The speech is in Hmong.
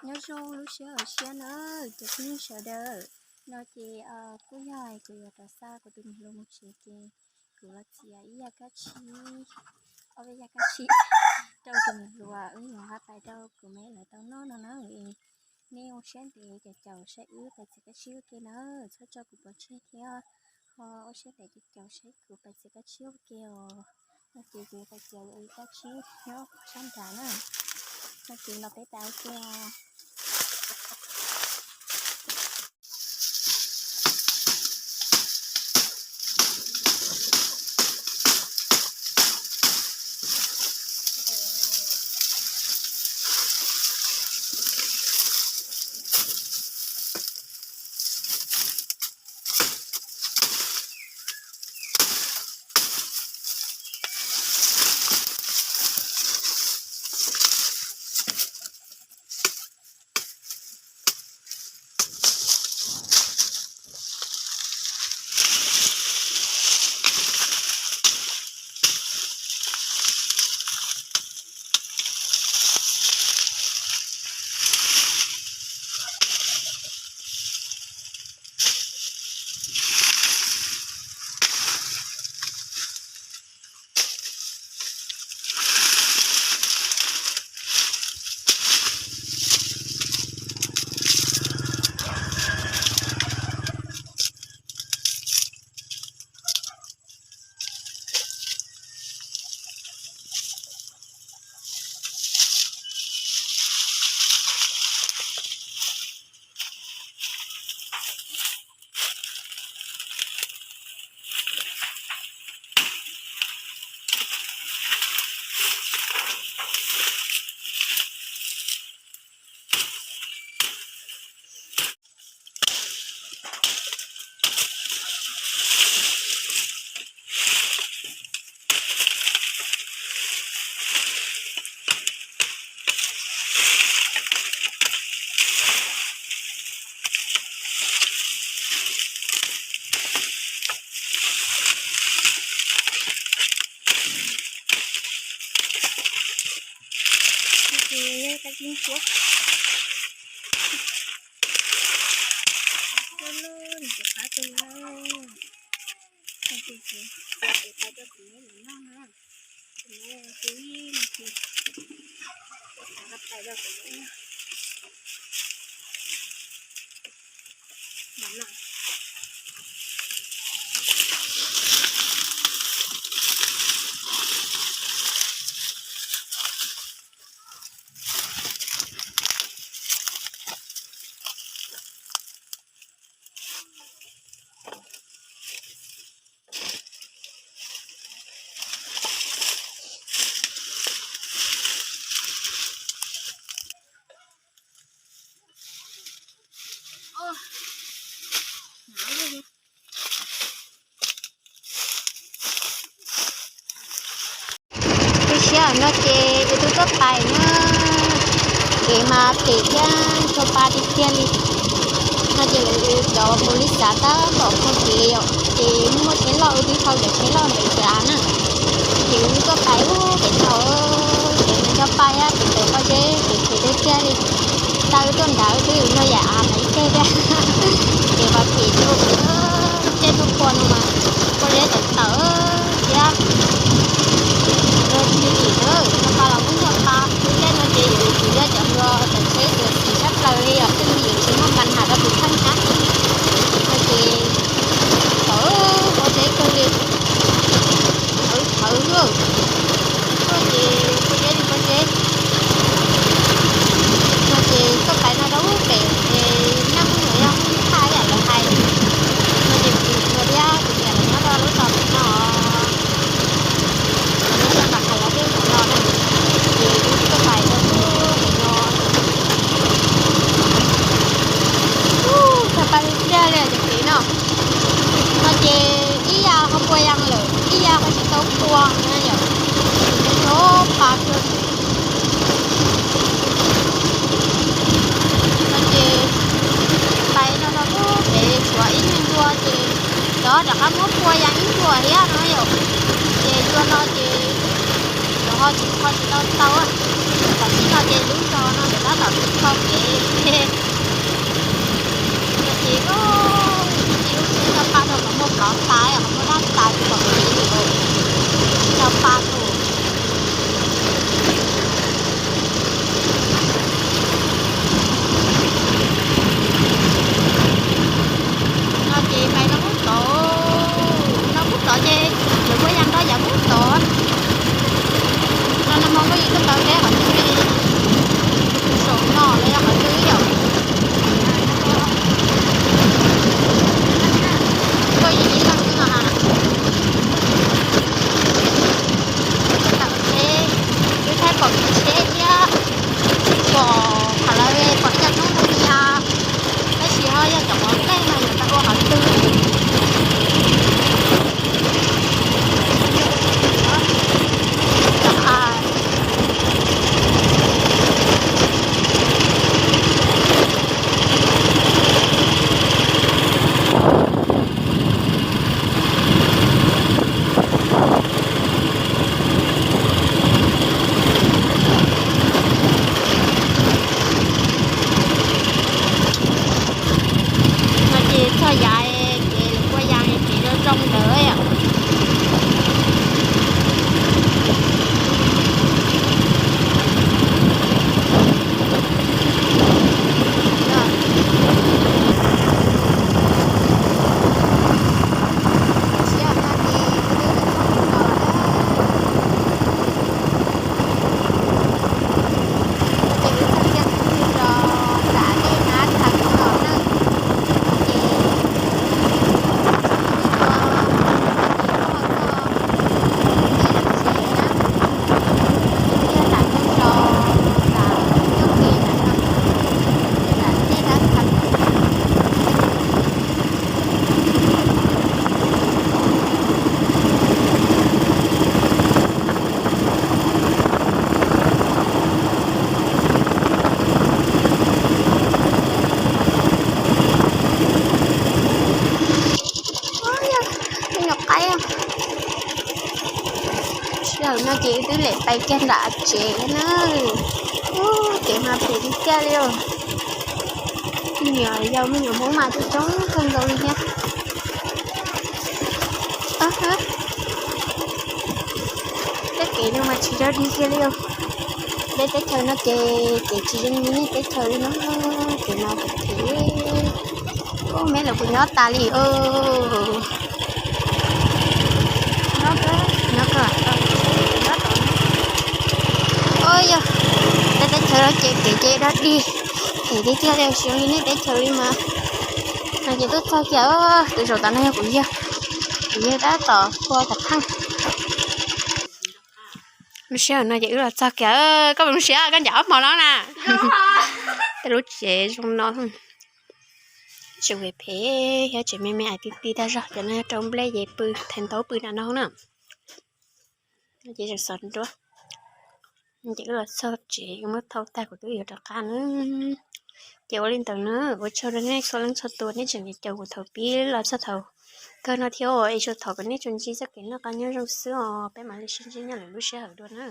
Nyob zoo lub sij hawm tshiab na cov phooj ywg sawv daws. No ces kuj yog hais kuv yuav rov xa kuv tus me hluas mus tsev ces kuv los txiav ib yam kab tsib, ob peb yam kab tsib rau tus me hluas wb yuav nqa pais rau kuv me lawv tau noj no na. Nej ua siab ntev caum caum saib wb pais txiav kab tsib ua ke na, txhob tso kuv pov tseg thiab. Ho ua siab ntev caum caum saib kuv pais txiav kab tsib ua ke os. No ces kuv pais txiav ib kab tsib nyob sab nrad na. No ces los peb pais ua ke os. Lub sij hawm no ces yus twb tuaj pais na, kev mas phem thiab tshua pa tiag tiag li. No ces lawv cov police tab tom kho kev yom, ces muaj tsheb loj, wb twb thau cov tsheb loj ntawd tsav na. Ces wb tuaj pais ub pem thaum, ces nws nco pais a, ces tawm pob zeb ces phem tiag tiag li. Tau wb tuaj nrad wb twb yuav luag yam av mas ib teg thiab, ces mas phem tej tug pua no mas pob zeb tawm tawm thiab. Luag tsis lim na, nco pa los kuj nco pa, lub caij no ces yus tsis yog cov hluas tawm tsheb txawm xim tshaj plaws li yom, twb yus tsis muaj npas tham rau tus kheej thiab. No ces tawm pob zeb kawg li. Thawv thawv, tuaj ces pob zeb li pob zeb. No ces tuaj pais no rau pem es nyaj hnub no yog hnub thaj yam lawv hais. No ces kuv tus me hluas thiab kuv niam lawv nyob rau lub zos pem no, lawv nyob rau nram hav los tej hauv no na. Ces wb tuaj pais rau pem no. Tau kev, ces tsis tau pa rau qhov muaj plov tas, qhov muaj dab tas tsis pom kev li, tsis tau pa rau. No ces pais no ub tod, no ub tod ces lawv kuj ya nrog yav ub tod. No no mo kuj yus tuaj ntawd deb qhov twg li, saum no los yog qhov twg yom. Tuaj yim ib leeg xwb no na. Tawm kev, twb thaij pom kev tsheb thiab, pom qhov lawv pom cov roob ntawd thiab, tab sis ho yog cov quav nplej mas yuav tau ua qhov twg. No ces txog yav ces lawv kuj ya kev zoo zoo ntawd. Ces wb txog kiag tim rau nram dej Nab Thaj Kub los na, ces ib pliag no ces wb ho txog pem lawm tsev na, ces wb yog nram ntug zos, nram coob pem nram no, nram dej Nab Thaj Kub. Nyuam qaib, sij hawm no ces wb twb lem pais kiag nram tsev na. Ub, kev mas phem tiag tiag li os. Me nyuam yaus me nyuam Hmoob mas coob coob kawg nkaus li thiab. Tej kev no mas tsis yog dig kiag li os. Peb teb chaws no ces kev tsis zoo li nej teb chaws li no, kev no phem phem. Ub, meb lawv puas nyob tas li os? Ub yog, peb teb chaws no ces kev ces dog dig, phem tiag tiag li, tsis zoo li nej teb chaws li mas. No ces twb txog kiag, tus zaum tas no yog kuv yawg, kuv yawg tab tom tua kav theej. Lub sij hawm no ces wb los txog kiag, koj puas zoo siab koj ncaim ob hmo no na? Tej lub tsev zoo no, tsev phem phem thiab tsev me me ais ti ti tag zog, cov no rau nplej ces pw, thaiv ntaub pw nram no na. Ces tseem xov nruab. Ces wb los txog tsev muab thau tag kuv twb yuav rov qab na. Ces ua li ntawd na, ua tsaug rau nej txhua leej txhua tus nej tseem caum kuv thaum pib los txog thaum kawg no thiab, es tsuas thov kom nej tsuas ntsib txoj kev noj qab nyob zoo xwb os, peb mam li sib ntsib nyob lwm lub sij hawm dua na.